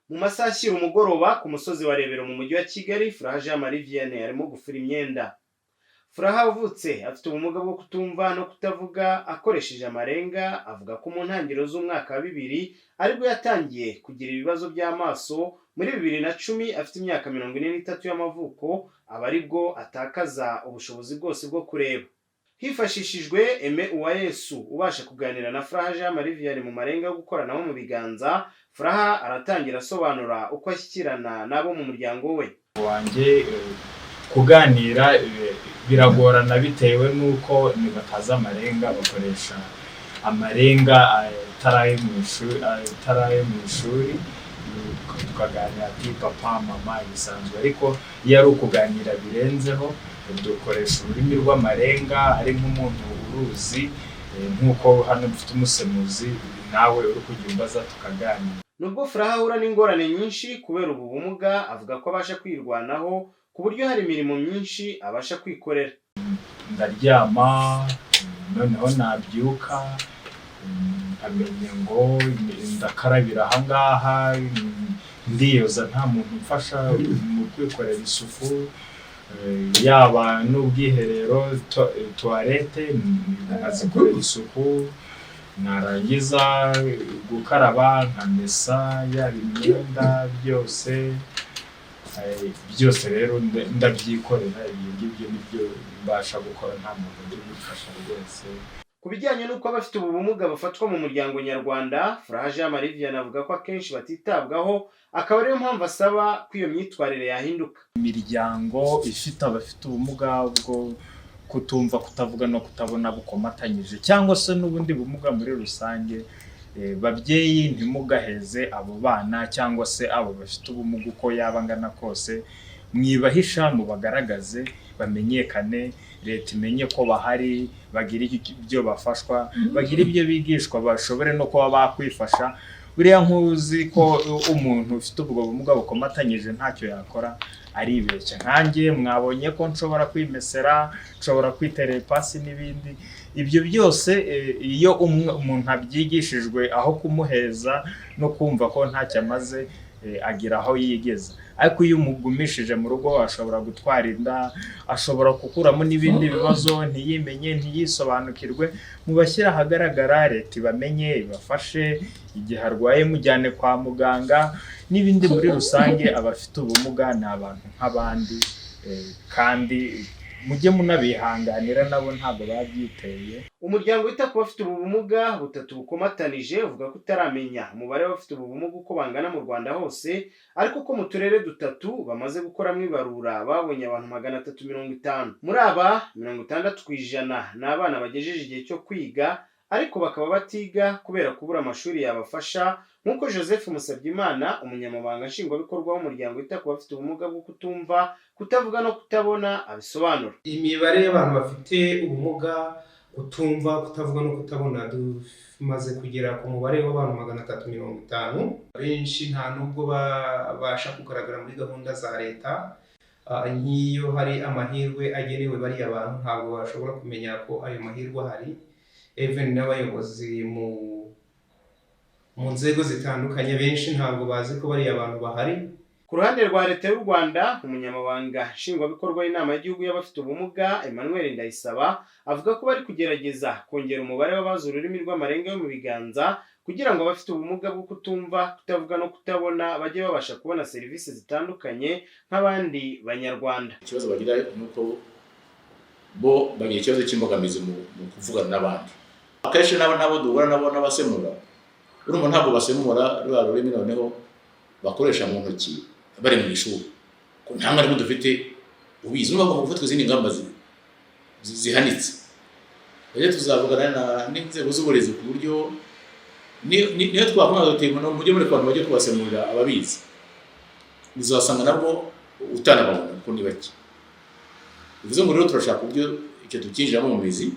Mu masaha ashyira umugoroba, ku musozi wa Rebero mu Mujyi wa Kigali, Furaha Jean Marie Vianney arimo gufura imyenda. Furaha wavutse afite ubumuga bwo kutumva no kutavuga akoresheje amarenga, avuga ko mu ntangiriro z'umwaka wa 2000 aribwo yatangiye kugira ibibazo by'amaso. Muri 2010, afite imyaka 43 y'amavuko, aba aribwo atakaza ubushobozi bwose bwo kureba. Hifashishijwe Aime Uwayesu ubasha kuganira na Furaha Jean Marie Vianney mu marenga yo gukoranaho mu biganza, Furaha aratangira asobanura uko ashyikirana n'abo mu muryango we. Wanjye kuganira biragorana bitewe n'uko batazi amarenga, bakoresha amarenga atari ayo mu ishuri. Tukaganira ati "papa", "mama" bisanzwe, ariko iyo ari ukuganira birenzeho dukoresha ururimi rw'amarenga, ari nk'umuntu uruzi, nk'uko hano dufite umusemuzi, nawe uri kujya umbaza tukaganira. Nubwo Furaha ahura n'ingorane nyinshi kubera ubu bumuga, avuga ko abasha kwirwanaho ku buryo hari imirimo myinshi abasha kwikorera. Ndaryama, noneho nabyuka nkamenya ngo ndakarabira ahangaha, ndiyoza nta muntu umfasha mu kwikorera isuku, yaba n'ubwiherero, toilette, nkazikorera isuku, narangiza gukaraba nkamesa yaba imyenda, byose byose rero ndabyikorera. Ibyo ngibyo nibyo mbasha gukora nta muntu ujya ubimfasha rwose. Ku bijyanye n'uko abafite ubu bumuga bafatwa mu muryango nyarwanda, Furaha Jean Marie Vianney avuga ko akenshi batitabwaho, akaba ariyo mpamvu asaba ko iyo myitwarire yahinduka. Imiryango ifite abafite ubumuga bwo kutumva, kutavuga no kutabona bukomatanyije, cyangwa se n'ubundi bumuga muri rusange, babyeyi, ntimugaheze abo bana cyangwa se abo bafite ubumuga uko yaba angana kose. Mwibahisha, mubagaragaze, bamenyekane, leta imenye ko bahari, bagire ibyo bafashwa, bagire ibyo bigishwa, bashobore no kuba bakwifasha. Buriya nkuzi ko umuntu ufite ubwo bumuga bukomatanyije ntacyo yakora aribeshya. Nkanjye mwabonye ko nshobora kwimesera, nshobora kwiterera ipasi n'ibindi. Ibyo byose iyo umuntu abyigishijwe, aho kumuheza no kumva ko ntacyo amaze, agira aho yigeza. Ariko iyo umugumishije mu rugo, ashobora gutwara inda, ashobora gukuramo n'ibindi bibazo, ntiyimenye, ntiyisobanukirwe. Mubashyire ahagaragara, leta ibamenye, ibafashe. Igihe arwaye mujyane kwa muganga n'ibindi. Muri rusange, abafite ubumuga ni abantu nk'abandi, kandi mujye munabihanganira, nabo ntabwo babyiteye. Umuryango wita ku bafite ubu bumuga butatu bukomatanije uvuga ko utaramenya umubare w'abafite ubu bumuga uko bangana mu Rwanda hose, ariko ko mu turere dutatu bamaze gukoramo ibarura babonye abantu 350. Muri aba, 60% ni abana bagejeje igihe cyo kwiga, ariko bakaba batiga kubera kubura amashuri yabafasha, nk'uko Joseph Musabyimana, umunyamabanga nshingwabikorwa w'umuryango wita ku bafite ubumuga bwo kutumva, kutavuga no kutabona, abisobanura. Imibare y'abantu bafite ubumuga kutumva, kutavuga no kutabona, tumaze kugera ku mubare w'abantu 350. Benshi nta nubwo babasha kugaragara muri gahunda za leta. Nk'iyo hari amahirwe agenewe bariya bantu, ntabwo bashobora kumenya ko ayo mahirwe ahari. Even n'abayobozi mu nzego zitandukanye, benshi ntabwo bazi ko bariya bantu bahari. Ku ruhande rwa Leta y'u Rwanda, umunyamabanga nshingwabikorwa w'Inama y'Igihugu y'Abafite Ubumuga, Emmanuel Ndayisaba, avuga ko bari kugerageza kongera umubare w'abazi ururimi rw'amarenga yo mu biganza, kugira ngo abafite ubumuga bwo kutumva, kutavuga no kutabona bajye babasha kubona serivisi zitandukanye nk'abandi Banyarwanda. Ikibazo bagira ni uko bo bagira ikibazo cy'imbogamizi mu kuvugana n'abandi. Akenshi nabo duhura nabo n'abasemura, urumva ntabwo basemura ruriya rurimi noneho bakoresha mu ntoki bari mu ishuri, ko nta mwarimu dufite ubizi. Urumva bagomba gufatwa izindi ngamba zihanitse. Rero tuzavugana n'inzego z'uburezi ku buryo niyo twakomeza tuti mujye mureka abantu bajye kubasemurira ababizi, uzasanga nabwo utanababona kuko ni bake. Bivuze ngo rero turashaka uburyo icyo tukinjiramo mu mizi,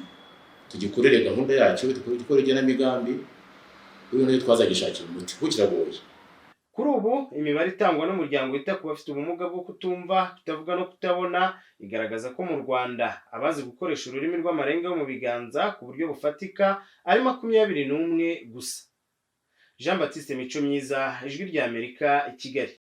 tugikorere gahunda yacu, dukore igenamigambi, ubu niyo twazagishakira umuti kuko kiragoye. Kuri ubu imibare itangwa n'umuryango wita ku bafite ubumuga bwo kutumva, kutavuga no kutabona igaragaza ko mu Rwanda abazi gukoresha ururimi rw'amarenga yo mu biganza ku buryo bufatika ari 21 gusa. Jean Baptiste Mico Myiza, Ijwi ry'Amerika, i Kigali.